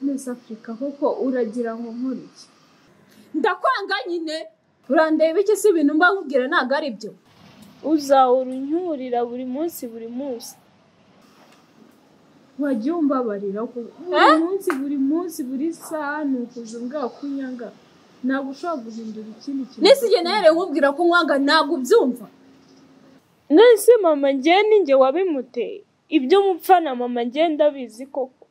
Nese Afrika koko uragira ngo nkore iki? Ndakwanga nyine. Urandeba iki se ibintu mba nkubwira ntago ari byo? Uzahora uncyurira buri munsi buri munsi. Wajya umbabarira ko buri munsi buri munsi buri saha nukuza umbwira ko unyanga. Ntabwo ushobora guhindura ikindi kintu. Nese igihe nahereye nkubwira ko nkwanga ntabwo ubyumva. Nese mama njye ninjye wabimuteye. Ibyo mupfa na mama njye ndabizi koko.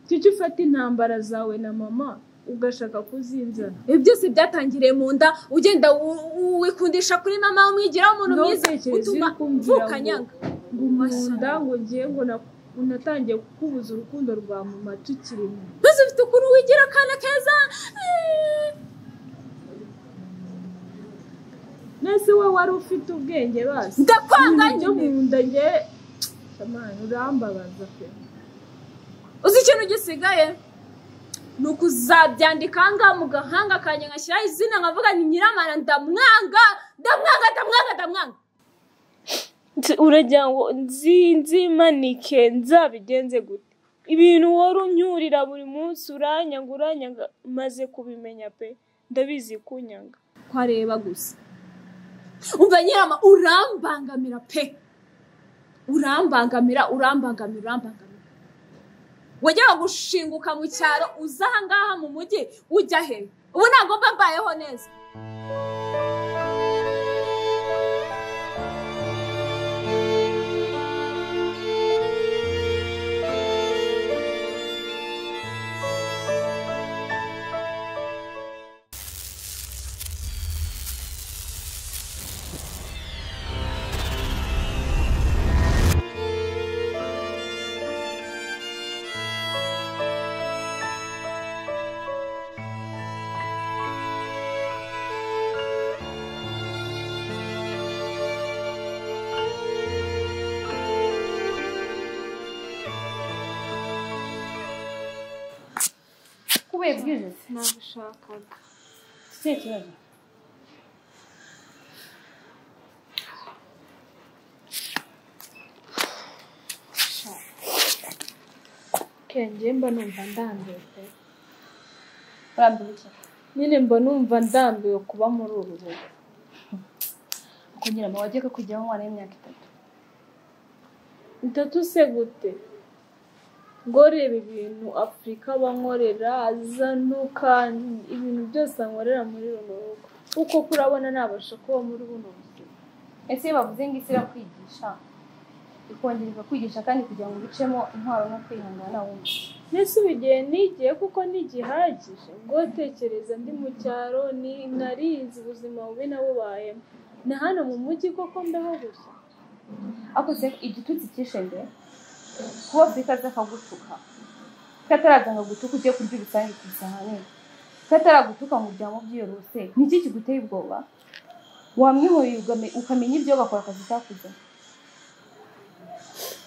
Kuki ufata intambara zawe na mama ugashaka kuzinzana? Ibi byose byatangiriye mu nda, ugenda wikundisha kuri mama umwigira umuntu mwiza utuma mvuka nyanga. Ngo mu nda ngo ngiye ngo unatangiye kukubuza urukundo rwa mama tukiri mu. Mbese ufite ukuntu wigira akana keza. Nese we wari ufite ubwenge basi. Ndakwanga nyine. Mu nda nge Samana urambabaza pe. Uzi ikintu gisigaye? Nuko uzabyandika ngaha mu gahanga kanjye ngashyiraho izina nkavuga ni Nyiramana ndamwanga ndamwanga ndamwanga ndamwanga. Uragira ngo nzimanike nzabigenze gute? Ibintu wari uncyurira buri munsi uranyanga uranyanga maze kubimenya pe, ndabizi kunyanga. Kwareba gusa. Umva Nyirama urambangamira pe. Urambangamira urambangamira urambangamira. Wajyaga gushinguka mu cyaro uza aha ngaha mu mujyi ujya he? Ubu ntabwo mba mbayeho neza. Kubera bwije nabishakaga. Ikihe kibazo? Kenge mba numva ndambiwe pe. Urambiwe iki? Nyine mba numva ndambiwe kuba muri uru rugo. Uko Nyirama wagiye kujyaho umwana w'imyaka 3. 3 se gute? Ngo reba ibintu Afrika bankorera azanuka ibintu byose ankorera muri runo rugo. Uko kurabona nabasha kuba muri buno buzima. Ese bavuze ngo isi irakwigisha ikongera ikakwigisha kandi kugira ngo ubicemo intwaro no kwihangana wumva. Nese ubigiye nigiye kuko nigihagije ngo tekereza ndi mu cyaro ni narizi ubuzima bubi nabubayemo. Na hano mu mujyi koko mbeho gusa. Ako se igitutsi cyishende kuba Afrika aza akagutuka kataraza ngo gutuka ugiye kurya ibisange ku isahani kataragutuka ngo uryame byiyorose niki kiguteye ubwoba? Wamwihoreye ukamenya ibyo bakora akazi utakuze.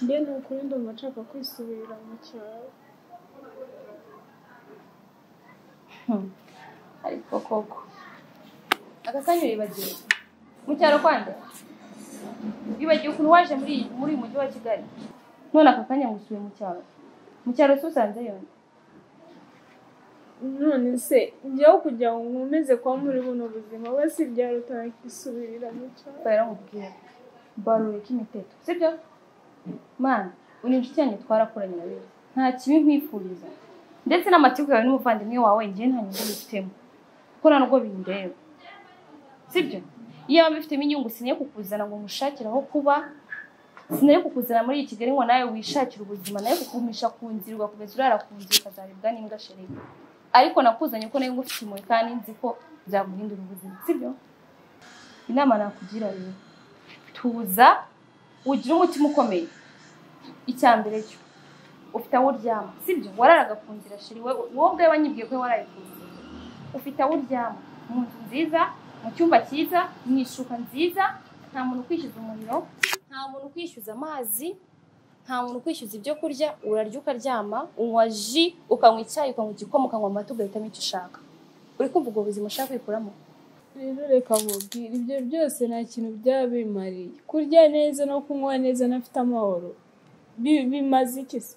Mbe ni ukuri ndumva nshaka kwisubirira mu cyaro. Ariko koko aka kanya uribagiwe mu cyaro kwande wibagiwe ukuntu waje muri uyu mujyi wa Kigali none aka kanya ngusubiye mu cyaro. Mu cyaro se usanzeyo? None se njyewe kugira ngo nkomeze kuba muri buno buzima we si byaruta nakisubirira mu cyaro. Rero nkubwire barureka imiteto sibyo? Mana uri inshuti yanjye twarakuranye na beza nta kibi nkwifuriza ndetse n'amatiku yawe n'umuvandimwe wawe njye nta nyungu bifitemo kuko nta nubwo bindeba sibyo? Iyo waba bifitemo inyungu sinari kukuzana ngo nkushakire aho kuba, sinari kukuzana muri iyi Kigali ngo nawe wishakire ubuzima, nawe kukumisha ku nzira ugakomeza urara ku nzira ukazaribwa n'imbwa shereka. Ariko nakuzanye ko nawe ngufite impuhwe kandi nzi ko byaguhindura ubuzima sibyo? Inama nakugira rero tuza ugire umutima ukomeye. Icya mbere cyo ufite aho uryama sibyo? Wararaga ku nzira sheri, wowe ubwawe wanyibwiye ko waraye ku nzira. Ufite aho uryama mu nzu nziza, mu cyumba cyiza, mu ishuka nziza, nta muntu ukwishyuza umuriro, nta muntu ukwishyuza amazi, nta muntu ukwishyuza ibyo kurya, urarya ukaryama, unywa ji, ukanywa icyayi, ukanywa igikoma, ukanywa amata, ugahitamo icyo ushaka. Uri kumva ubwo buzima ushaka kwikuramo? Rero reka nkubwire ibyo byose nta kintu byaba bimariye. Kurya neza no kunywa neza nafite amahoro bimaze iki se?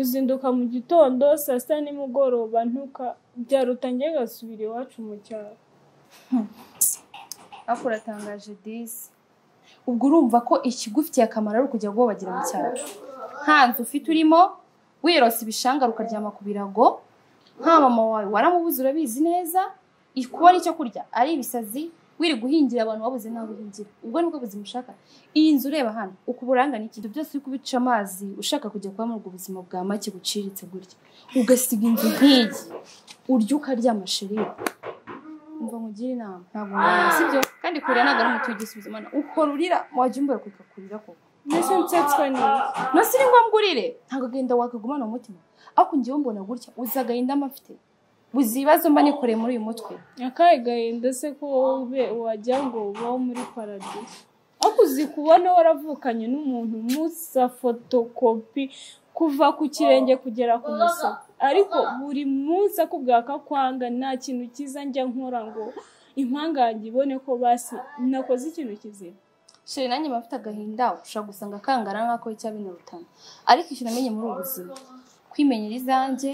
Kuzinduka mu gitondo saa sita nimugoroba ntuka byaruta njye ngasubira iwacu mu cyaro. Ariko uratangaje disi. Ubwo urumva ko ikigufitiye akamaro ari ukujya guhobagira mu cyaro. Nta nzu ufite urimo, wirose ibishanga ukaryama ku birago, nta mama wawe waramubuze urabizi neza, kubona icyo kurya ari ibisazi, wiri guhingira abantu wabuze nawe uhingira. Ubwo nibwo buzima ushaka. Iyi nzu ureba hano, ukuburanga n'ikintu byose uri kubica amazi, ushaka kujya kuba muri ubwo buzima bwa make buciriritse gutya. Ugasiga inzu nk'iyi, urya ukaryama sheri. Umva nkugire inama, ntabwo ngana, sibyo? Kandi kurira ntabwo ari umuti w'igisubizo, mana. Ukora urira, wajya umbura kukakurira koko. Mbese nsetswe n'iki? No si ngombwa urire, ntabwo agahinda wakagumana mu mutima. Ariko njyewe mbona gutya, uzi agahinda mba mfite. Uzi ibibazo mba nikoreye muri uyu mutwe. Akahe gahinda se ko wowe wajya ngo ubaho muri paradiso? Ariko uzi kubona waravukanye n'umuntu musa fotokopi kuva ku kirenge kugera ku musatsi. Ariko buri munsi akubwira ko akwanga, nta kintu cyiza njya nkora ngo impanga yanjye ibone ko basi nakoze ikintu kizima. Sheri nanjye mba mfite agahinda, ushobora gusanga kangana nk'ako icya binarutana. Ariko ikintu namenye muri ubu buzima, kwimenyera izanjye,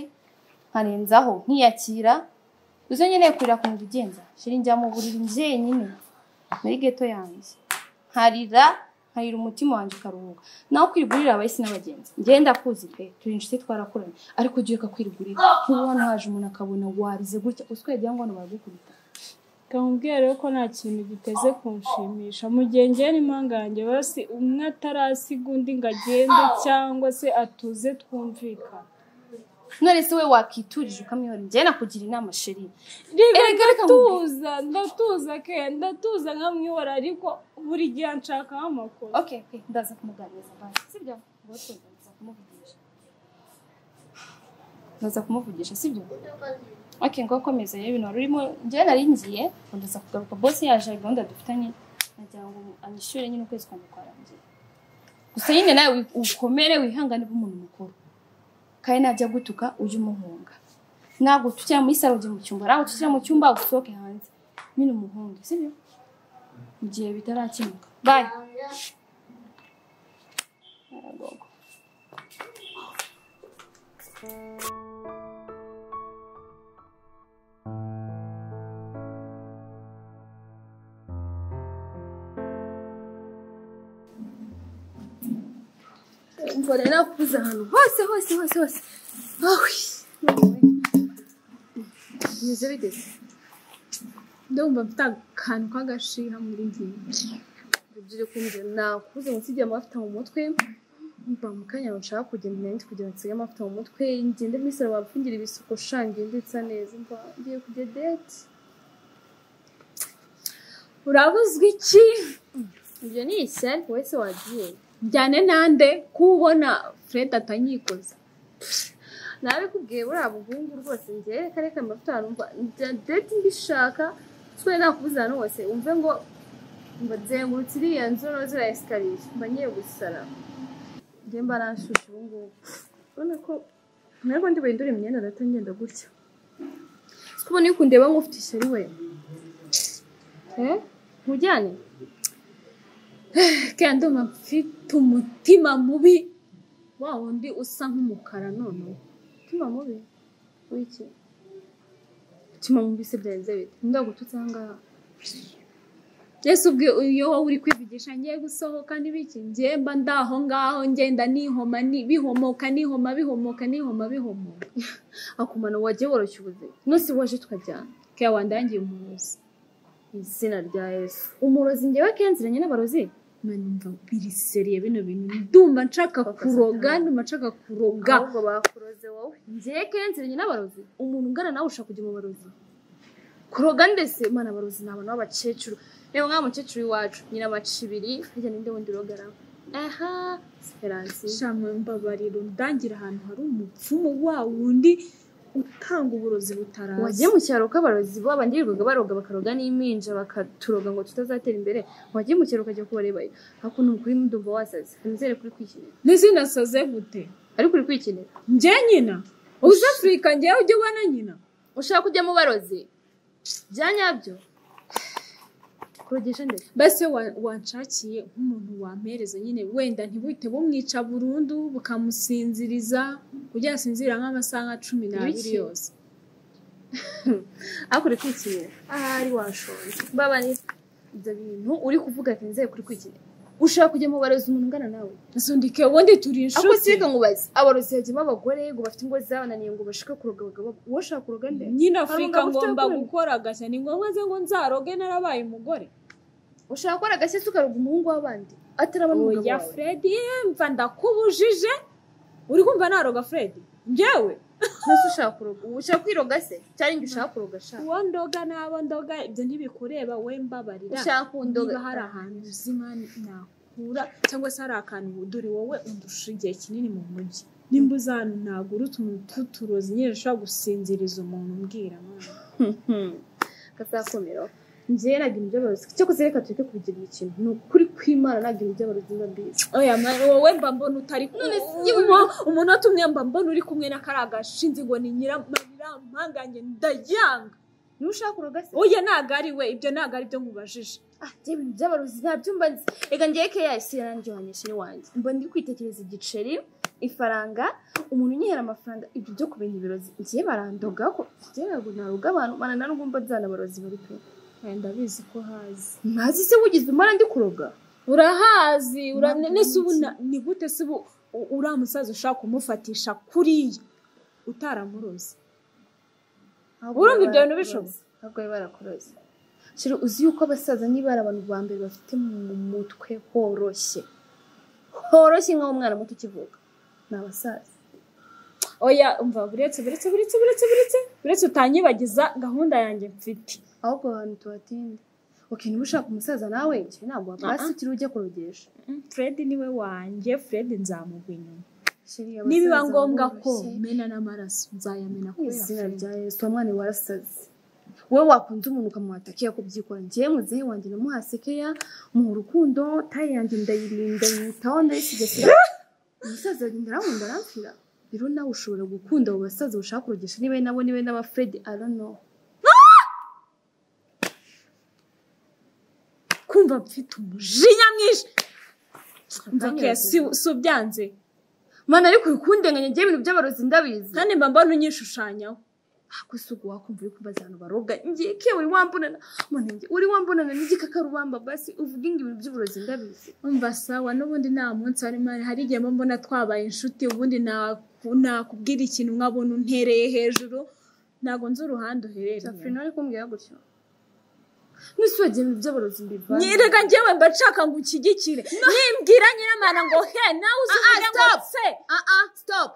nkarenzaho nkiyakira, uzo nkeneye kurira ku ugenza. Sheri njya mu buriri njyenyine muri ghetto yanjye, nkarira nkarira umutima wanjye ukaruhuka. Naho kwirigurira abahisi n'abagenzi, njye ndakuzi pe, turi inshuti twarakuranye, ariko ugiye ukakwirigurira nk'ubu hano haje umuntu akabona warize gutya, uswe yagira ngo hano baragukubita. Kamubwira rero ko nta kintu giteze kunshimisha mu gihe njye n'impanga yanjye basi umwe atarasiga undi ngo agende cyangwa se atuze twumvikana. None se we wakiturije ukamwihora? Njye nakugira inama sheri. Erega ndatuza, ndatuza ke, ndatuza nkamwihora, ariko buri gihe anshakaho amakuru. Okay, okay, ndaza kumuganiriza basi. Sibyo? Ngo tuza kumuvugisha. Ndaza kumuvugisha, sibyo? Okay, ngo komeza rero ibintu wari urimo. Njye nari ngiye, ngo ndaza kugaruka boss yaje gahunda dufitanye, nagira ngo anyishyure nyine ukwezi kwanjye kwarangiye. Gusa nyine nawe ukomere wihangane b'umuntu mukuru. Kandi najya gutuka ujye umuhunga. Nagutukira muri salo ujye mu cyumba, nagutukira mu cyumba usohoke hanze. Nyine umuhunge, sibyo? Mu gihe bitarakemuka. Bye. Aragogo. Mbona nakubuze ahantu hose hose hose hose. Awi. Bimeze bite se? Ndumva mfite akantu k'agashiha muri njye. Ibyo uri kumbwira nakubuze ngo nsige amavuta mu mutwe, mva mu kanya nshaka kugenda nari ndi kugira ngo nsige amavuta mu mutwe, ngende muri salo bamfungire ibisuko sha ngende nsa neza, mva ngiye kujya date. Urabuzwa iki? Ibyo ni ishyari wowe se wagiye. Njyane nande kubona Fred atanyikoza. Nabikubwiye buriya buhungu rwose, njye reka reka amavuta numva njya date mbishaka, twe nakubuze ahantu hose umve ngo mba nzengurutse iriya nzu no ziriya esikariye, mba ngiye gusara. Njye mba nashushe ubu ngubu. Urabona ko ntabwo ndi buhindure imyenda ndahita ngenda gutya. Siko ubona iyo ukundeba nk'ufite ishyari we. Nkujyane? Kandi ndumva mfite umutima mubi wa wundi usa nk'umukara noneho. Umutima mubi? W'iki? Umutima mubi se byagenze bite? Ndagututse aha ngaha. Yesu ubwe iyo wowe uri kwivugisha ngiye gusohoka n'ibiki, njye mba ndaho ngaho ngenda nihoma bihomoka nihoma bihomoka nihoma bihomoka. Akumana wagiye woroshya ubuzima. None waje tukajyana. Ke wandangiye umurozi. Izina rya Yesu. Umurozi njyewe kenziranye n'abarozi? Numva biri seriye bino bintu. Ndumva nshaka kuroga, ndumva nshaka kuroga. Ahubwo bakuroze wowe. Njyewe kenziranye n'abarozi. Umuntu ungana nawe ushaka kujya mu barozi. Kuroga ndese mana abarozi ni abantu b'abakecuru. Reba nka mukecuru iwacu nyina macibiri harya ninde wundi rogara. Aha, Esperance. Shamwe mbabariro ndangira ahantu hari umupfumu wa wundi utanga uburozi butaraza. Wagiye mu cyaro k'abarozi babangirirwaga baroga bakaroga n'impinja bakaturoga ngo tutazatera imbere. Wagiye mu cyaro ukajya kubarebayo. Hakuno kuri ndumva wasaze. Nizere kuri kwikinira. Nizinasaze gute? Ariko uri kwikinira. Njye nyina. Uza Afrika njye ujye ubana nyina. Ushaka kujya mu barozi? Bya nyabyo. Kurogesha ndetse. Bese wanshakiye nk'umuntu wampereza nyine wenda ntibuhite bumwica burundu bukamusinziriza Ujya asinzira nk'amasaha nka 12 yose. Ariko uri kwikinira. Ahari washonje. Mbabarira. Ibyo bintu uri kuvuga ati nzeye kuri kwikinira. Ushaka kujya mu barozi umuntu ungana nawe. Nsundike ubundi turi inshuti. Ako sirika ngubaze. Abarozi hajyamo abagore ngo bafite ingo zabananiye ngo bashike kuroga abagabo. Uwo ushaka kuroga nde? Nyine Afrika ngomba gukora agashya. Ni ngombwa ze ngo nzaroge narabaye umugore. Ushaka gukora agashya se ukaroga umuhungu w'abandi? Ataraba n'umugabo Oya wawe. Fred, mva ndakubujije. Uri kumva naroga Fred? Njyewe? Nase ushaka kuroga. Ushaka kwiroga se? Cyari ngi ushaka kuroga sha. Uwo ndoga nabo ndoga ibyo ntibikureba we mbabarira. Ushaka kundoga. Niba hari ahantu uzima nakura cyangwa se hari akantu dore wowe undusha igihe kinini mu mujyi. Nimba uzana nagura utuntu tw'uturozi nyine ushobora gusinziriza umuntu umbwira mwana. Kazakomera. Njye naga ibintu by'abarozi. Cyo kuzereka tureke kubigira imikino. Ni ukuri kw'Imana naga ibintu by'abarozi ndabizi. Oya wowe mba mbona utari umuntu watumye mba mbona uri kumwe na kariya gashinzi ngo ni nyiramarira mpanganye ndayanga. Niba ushaka kuroga se? Oya ntago ari we, ibyo ntago ari byo nkubajije. Ah, njye ibintu by'abarozi ntabyumva nzi. Reka njye KIC yarandyohanye sheri wanjye. Mba ndi kwitekereza igiceri, ifaranga, umuntu unyihera amafaranga, ibyo byo kumenya ibirozi. Njye barandoga ko njye ntabwo naroga abantu, mana nubwo mba nzana abarozi bari pe. Ndabizi ko hazi. Ntazi se wugize umara ndi kuroga? Urahazi, nese ubu ni gute se ubu uriya musaza ushaka kumufatisha kuriya utaramuroze? Urumva ibyo bintu bishoboka? Ahubwo bari barakuroze. Sheri uzi yuko abasaza niba ari abantu ba mbere bafite mu mutwe horoshye. Horoshye nk'aho umwana muto ukivuka. Ni abasaza. Oya umva buretse utanyibagiza gahunda yanjye mfite. Ahubwo ahantu tuhatinde. Okay, niba ushaka umusaza nawe njye ntabwo wapasi ukiri ujya kurogesha. Fred niwe wanjye, Fred nzamugwa inyuma. Nibiba ngombwa ko mena n'amaraso nzayamena kubera izina rya Yesu. Mwana warasaze. Wowe wakunze umuntu ukamuhata keya kubyikora. Njye muzehe wanjye namuhase keya mu rukundo, taye yanjye ndayirinda nyitaho ndayisigasira. Umusaza agenda arankunda aramfira. Rero nawe ushobora gukunda abo basaza ushaka kurogesha niba nabo niba n'aba Fred, I don't know. Kumva mfite umujinya mwinshi. Mva si ubyanze. Mana ariko ukundenganya ngiye ibintu by'abarozi ndabizi. Kandi mba mbona unyishushanyaho. Ako se ubwo wakumva uri kumbaza abantu baroga. Ngiye ke uri wambonana. Mana ngiye uri wambonana n'igikakarubamba basi uvuge ngo ibintu by'uburozi ndabizi. Umva sawa n'ubundi nta munsi hari igihe mba mbona twabaye inshuti ubundi nakubwira ikintu nkabona untereye hejuru ntago nzi uruhande uherereye. Safrina ari kumbwira gutyo. Nisi wagiye mu by'abarozi mbivana. Nyereka njyewe mba nshaka ngo unshyigikire. Nimbwira Nyiramana ngo he nawe uzuvuge ngo se. Stop.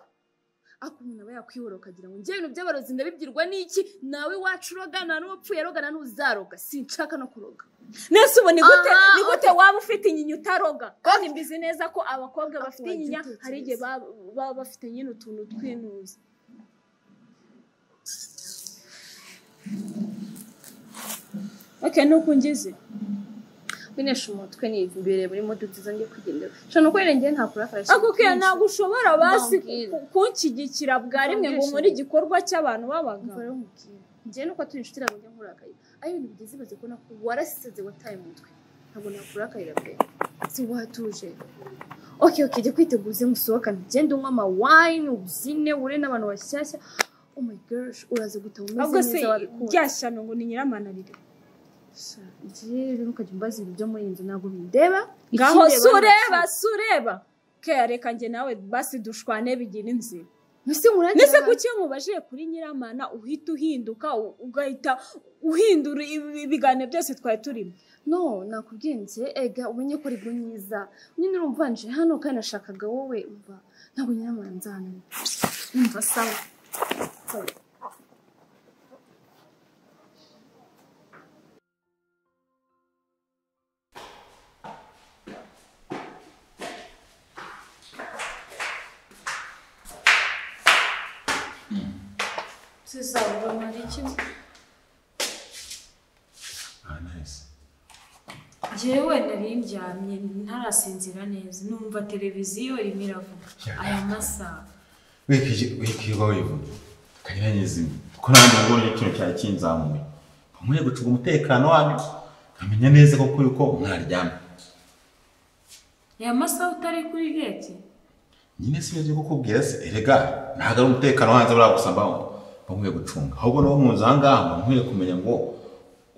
Ako umuntu aba yakwihora ukagira ngo njye ibintu by'abarozi ndabibwirwa n'iki? Nawe iwacu uroga nta n'uwapfuye aroga nta n'uzaroga. Sinshaka no kuroga. Nese ubu ni gute waba ufite inyinya utaroga? Kandi mbizi neza ko abakobwa bafite inyinya hari igihe baba bafite nyine utuntu twinuza. Okay, nuko ngize. Winesha umutwe ni imbere muri moto nziza ngiye kwigendera. Shana uko irengeye nta kurakara. Ako kiya ntabwo ushobora basi kunshyigikira bwa rimwe ngo nkore igikorwa cy'abantu b'abagabo. Njye nuko turi inshuti ntabwo njya nkurakaye. Ayo ibintu bigeze baze ko nako warasize wataye umutwe. Ntabwo nakurakayira pe. Si watuje. Okay, jya kwiteguze musohokane. Genda unywa ama wine, ubyine, ure n'abantu bashyashya. Oh my gosh, uraza gutaha umeze neza wabikunda. Byashyano ngo ni Nyiramana rire. Njye rero ukajya umbaza ibintu byo muri iyi nzu ntabwo bindeba. Ngaho sureba keya reka njye nawe basi dushwane bigira inzira. Nese kuki nkubajije kuri Nyiramana uhita uhinduka ugahita uhindura ibiganiro byose twari turimo? No, nakubwiye nje ega umenye ko ari mwiza. Nyine urumva nje hano kandi nashakaga wowe umva ntabwo Nyiramana nzana. Umva sawa. Njyewe nari ndyamye ntarasinzira neza numva televiziyo irimo iravuga aya masaha. Wikirwa wivuga kanyiranyizima kuko nanjye mbonye ikintu cyari kinzamuye nkwiye gucunga umutekano wanyu nkamenya neza koko yuko mwaryamye. Aya masaha utari kuri gate? Nyine si byo kukubwira se erega ntago ari umutekano hanze buriya gusa mba nkwiye gucunga ahubwo no mu nzu aha ngaha mba nkwiye kumenya ngo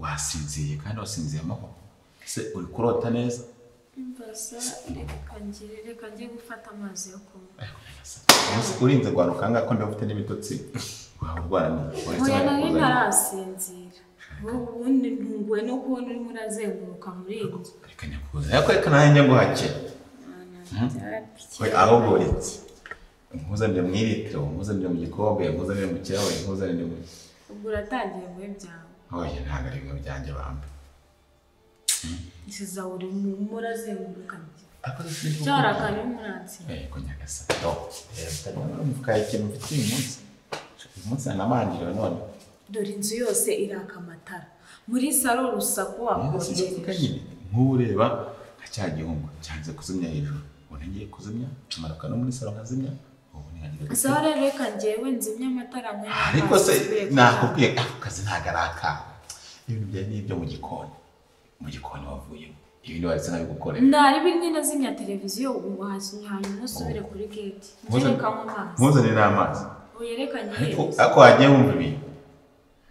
wasinziye kandi wasinziye amahoro ese uri kurota neza Mbasa reka njye gufata amazi yo kunywa. Urinze guhanuka ngaha ko ndabufite n'ibitotsi waba urwara ni Oya nari ntarasinzira. Ubundi ntunguwe no kubona urimo urazenguruka muri iyi nzu. Reka nyakuza ariko reka nanjye ngo hake. Oya ahubwo uretse nkuzanire mu iritiro, nkuzanire mu gikombe, nkuzanire mu kirahure, nkuzanire mu Ubwo uratangiye mu byawe. Oya ntabwo ari ibintu byanjye bambe. Isiza urimo urazenguruka. Cyara umuransi. Yego nyagasa. Umufuka ikintu mfite uyu munsi. Uyu munsi namanjiriwe none. Dore inzu yose iraka amatara. Muri salo urusaku wakongereje. Nk'ureba nka cya gihungu cyanze kuzimya hejuru. Ubona ngiye kuzimya, tumanuka no muri salo nkazimya. Ubu ntihagira. Sawa rero reka njyewe nzimye amatara nkwe. Ariko se nakubwiye ako kazi ntago ari akawe. Ibintu byawe ni ibyo mu gikoni. Mu gikoni wavuyemo. Ibintu waretse nabigukorera. Nari bimwe nazimya televiziyo ubu hanyuma usubire kuri gate. Ngereka amazi. Mpuzanire n'amazi. Uyerekanye. Ariko wagiye wumva ibintu.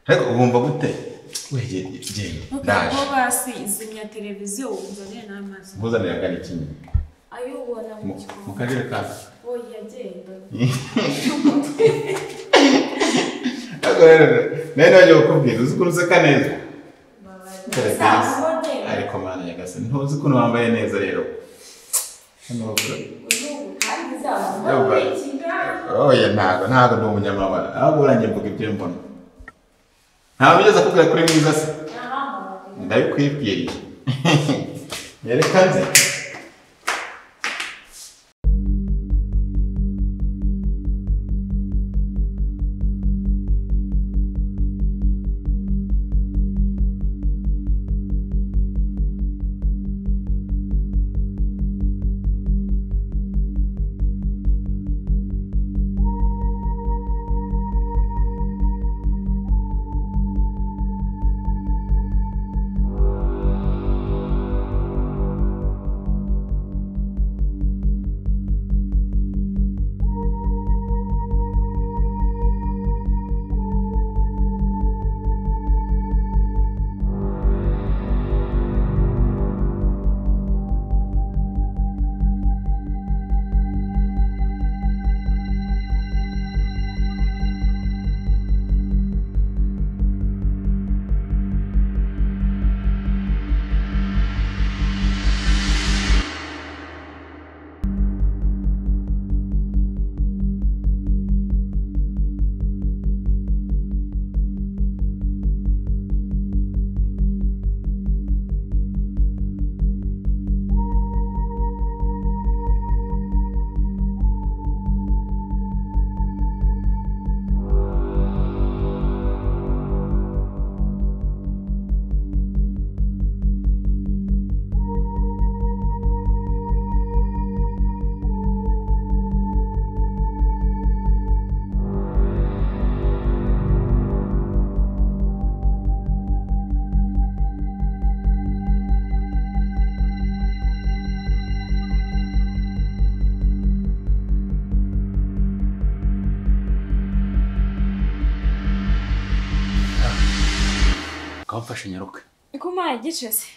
Ariko ugomba gute? Wegeye genda. Ndaje. Ubwo basi zimya televiziyo unzanire n'amazi. Mpuzanire akari kimwe. Ayo ubona mu gikoni. Mu kajerekani. Oya genda. Ariko rero nari nagiye kukubwira uzi ukuntu useka neza. Ariko mana nyagasani ntuzi ukuntu wambaye neza rero. Oya ntago ndi umunyamabara ahubwo urangiye mvuga ibyo mbona. Ntawe ugeze akubwira kuri mwiza se? Ndabikwibwiriye. Nyereka nze. Kamfashe nyaruke. Ikumaye gice se.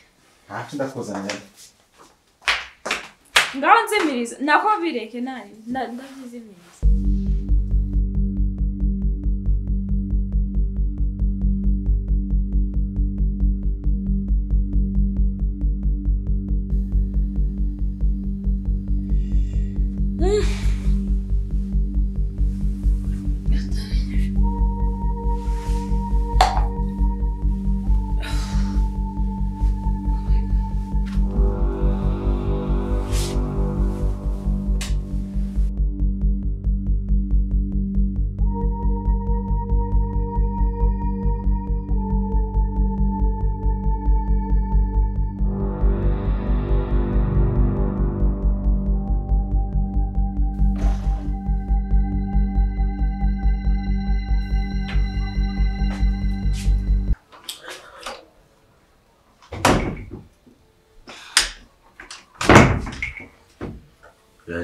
Ntacyo ndakuzanira. Ngaho nzimiriza nako bireke nani ndabyizimiriza.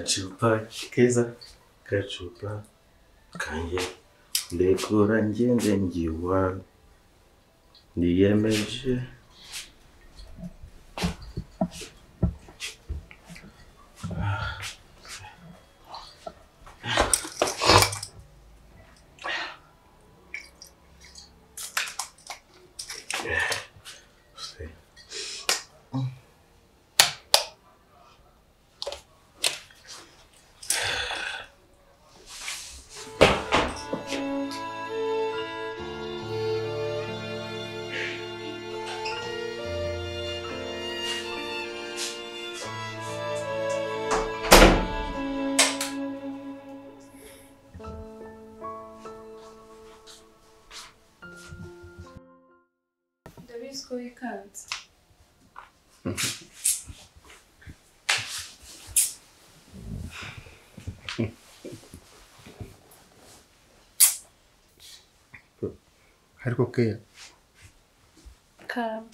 Gacupa keza, gacupa kanjye, ndekura ngende ngiwa, niyemeje. Ndabizi ko wikanze. Ariko keya Karama.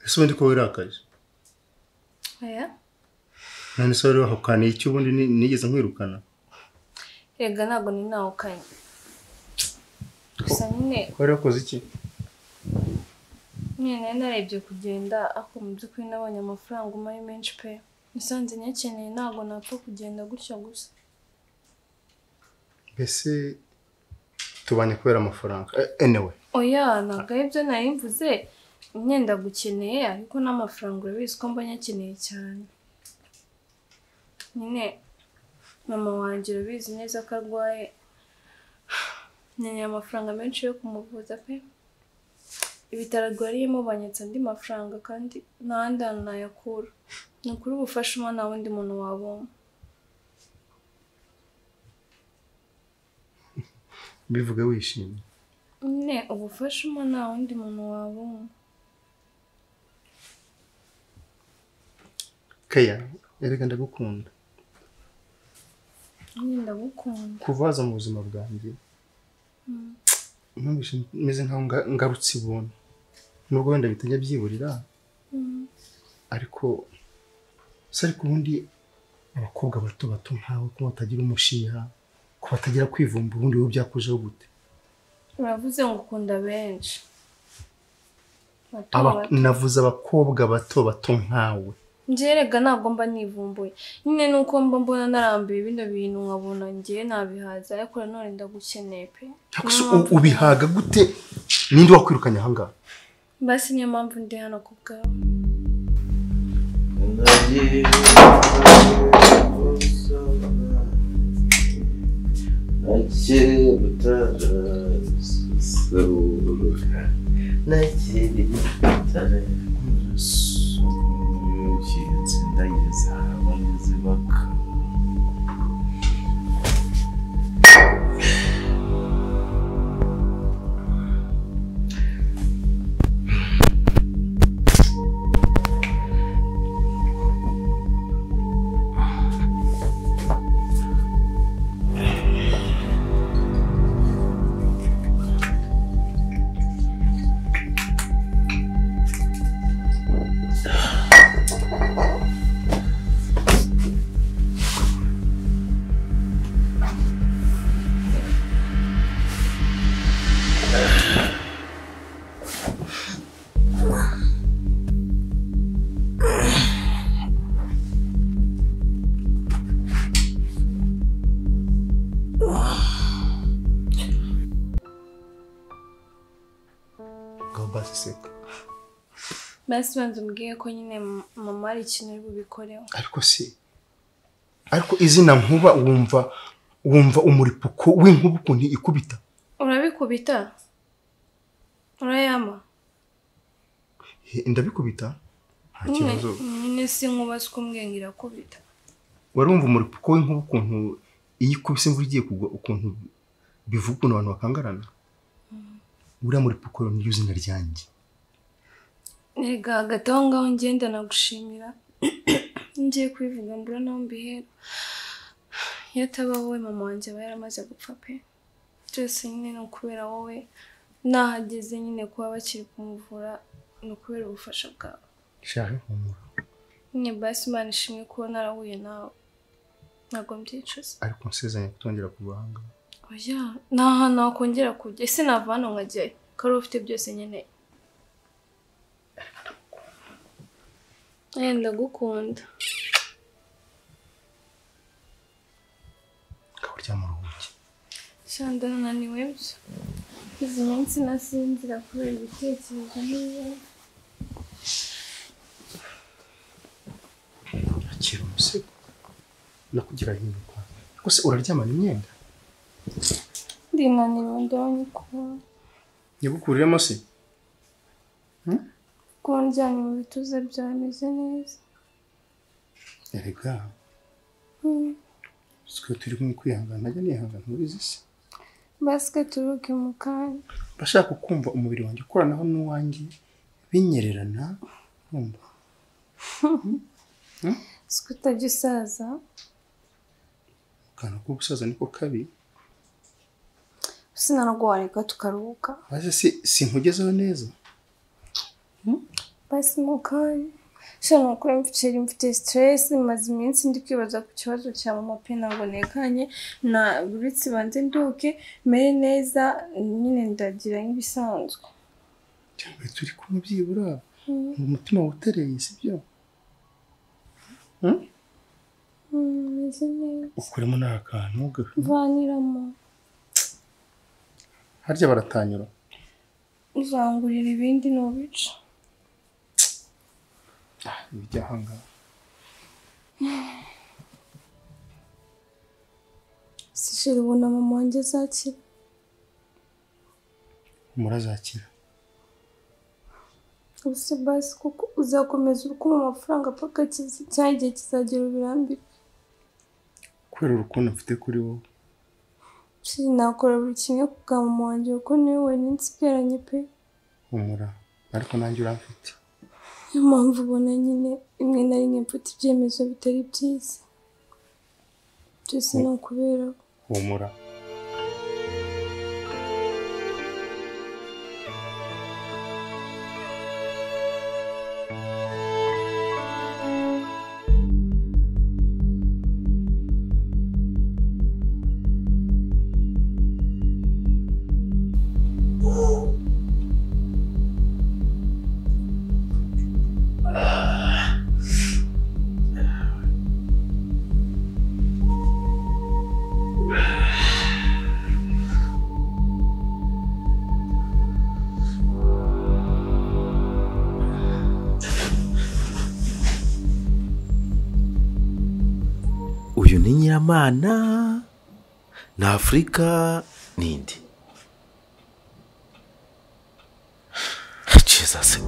Ese ubundi ko wirakaje? Oya. None se wari wahukaniye iki ubundi nigeze nkwirukana? Erega ntabwo ninahukanye. Gusa nyine wari wakoze iki? Nyine nari narebye kugenda ariko mu by'ukuri nabonye amafaranga umaye menshi pe. Nasanze nyakeneye ntabwo napfa kugenda gutya gusa. Mbese tubanye kubera amafaranga. Anyway. Oya ntabwo ari byo nari mvuze, imyenda gukeneye ariko n'amafaranga urabizi ko mba nyakeneye cyane. Nyine mama wanjye urabizi neza ko arwaye, nkeneye amafaranga menshi yo kumuvuza pe. Ibitaro arwariyemo banyatse andi mafaranga kandi nta handi hantu nayakura. Ni ukuri ubufasha umpa nta wundi muntu wabona. Bivuge wishimye. Nyine ubufasha umpa nta wundi muntu wabona. Keya, erega ndagukunda. Nyine ndagukunda. Kuva waza mu buzima bwanjye numvise meze nkaho ngarutse ibuntu. Nubwo wenda bitajya byiburira, ariko se ariko ubundi abakobwa bato bato nkawe ko batagira umushiha, ko batagira kwivumbura, ubundi wowe byakujeho gute? Uravuze ngo ukunda benshi. Navuze abakobwa bato bato nkawe. Njye erega ntabwo mba nivumbuye. Nyine nuko mba mbona narambiwe bino bintu nkabona njye nabihaza ariko nanone ndagukeneye pe. Ubihaga gute? Ninde wakwirukanye aha ngaha? Basi niyo mpamvu ndi hano ku bwawe. Basi banza umbwiye ko nyine mama ari ikintu uri bubikoreho. Ariko se ariko izina nkuba wumva umuripuko w'inkuba ukuntu ikubita. Urabikubita? Urayama? Ndabikubita? Nta kibazo. Nyine si nkuba siko mbwiye ngo irakubita. Warumva umuripuko w'inkuba ukuntu iyo ikubise imvura igiye kugwa ukuntu bivuga ukuntu abantu bakangarana? Uriya muripuko niryo zina ryanjye. Erega hagati aho ngaho ngenda nagushimira. Ngiye kubivuga mbura naho mbihera. Iyo ataba wowe mama wanjye aba yaramaze gupfa pe. Byose nyine ni ukubera wowe, nahageze nyine kuba bakiri kumuvura ni ukubera ubufasha bwawe. Shaje humura. Nyine basi Imana ishimwe kuba narahuye nawe. Ntabwo mbyicuza. Ariko nsezeranye kutongera kuva aha ngaha. Oya, nta hantu wakongera kujya. Ese nava hano nkajyayo? Ko ari ufite byose nkeneye. Ndagukunda. Ukaryama uruhuke. Sha ndananiwe byo. Izi minsi nasinzira kubera ibitekerezo n'ibibazo. Akira umusego. Nakugira hino kwa. Rwose uraryamana imyenda? Ndinaniwe ndabona. Nyagukuriremo se? Ko ndyamye mu bituza byawe bimeze neza. Erega. Siko turi kumwe kwihangana, najya nihangana ntubizi se. Basike turuke mu kanya. Bashaka kumva umubiri wanjye ukoranaho n'uwanjye binyererana, urumva? Siko utajya usaza. Akantu ko gusaza niko kabi. Sinarwareka tukaruhuka. Basi sinkugezeho neza. Basi mu kanya. Shana kuri mfite stress, maze iminsi ndi kwibaza ku kibazo cya mama pe ntabwo nekanye na buretse banze nduke mere neza nyine ndagira nk'ibisanzwe. Cyangwa turi kumwe byibura umutima wutereye sibyo? Meze neza. Ukuremo n'akantu vaniramo. Harya baratanyura. Uzangurira ibindi nubica. Ibijya ahangaha. Sishira ubona mama wanjye azakira. Murazakira. Ubuse basi kuko uzakomeza urukundo amafaranga paka cyangwa igihe kizagera ubirambirwe. Kubera urukundo mfite kuri wowe. Nakora buri kimwe ku bwa mama wanjye kuko niwe wenyine nsigaranye pe. Humura ariko nanjye uramfite. Niyo mpamvu ubona nyine rimwe na rimwe mfata ibyemezo bitari byiza. Byose ni ukubera. Humura. Uyu ni Nyiramana na Afrika nindi. Jesus.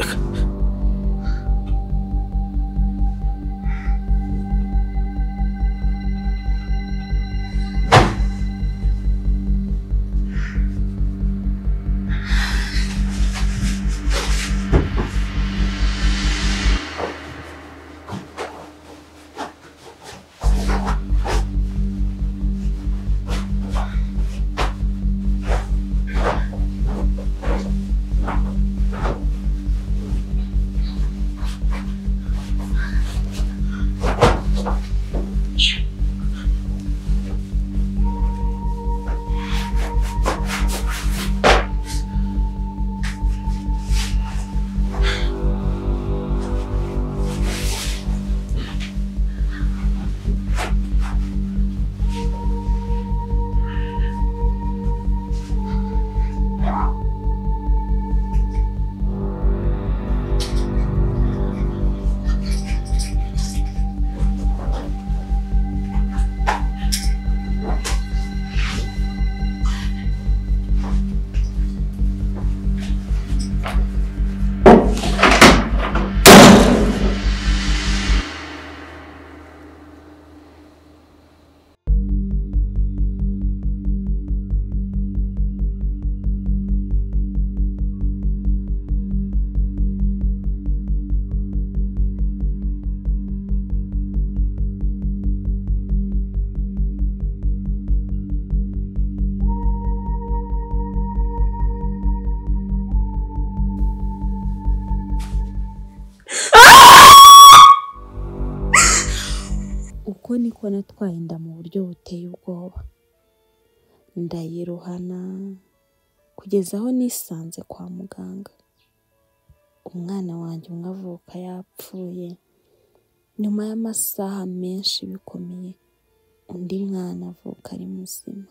niko natwaye inda mu buryo buteye ubwoba, ndayiruhana kugeza aho nisanze kwa muganga. Umwana wanjye umwe avuka yapfuye, nyuma y'amasaha menshi bikomeye undi mwana avuka ari muzima.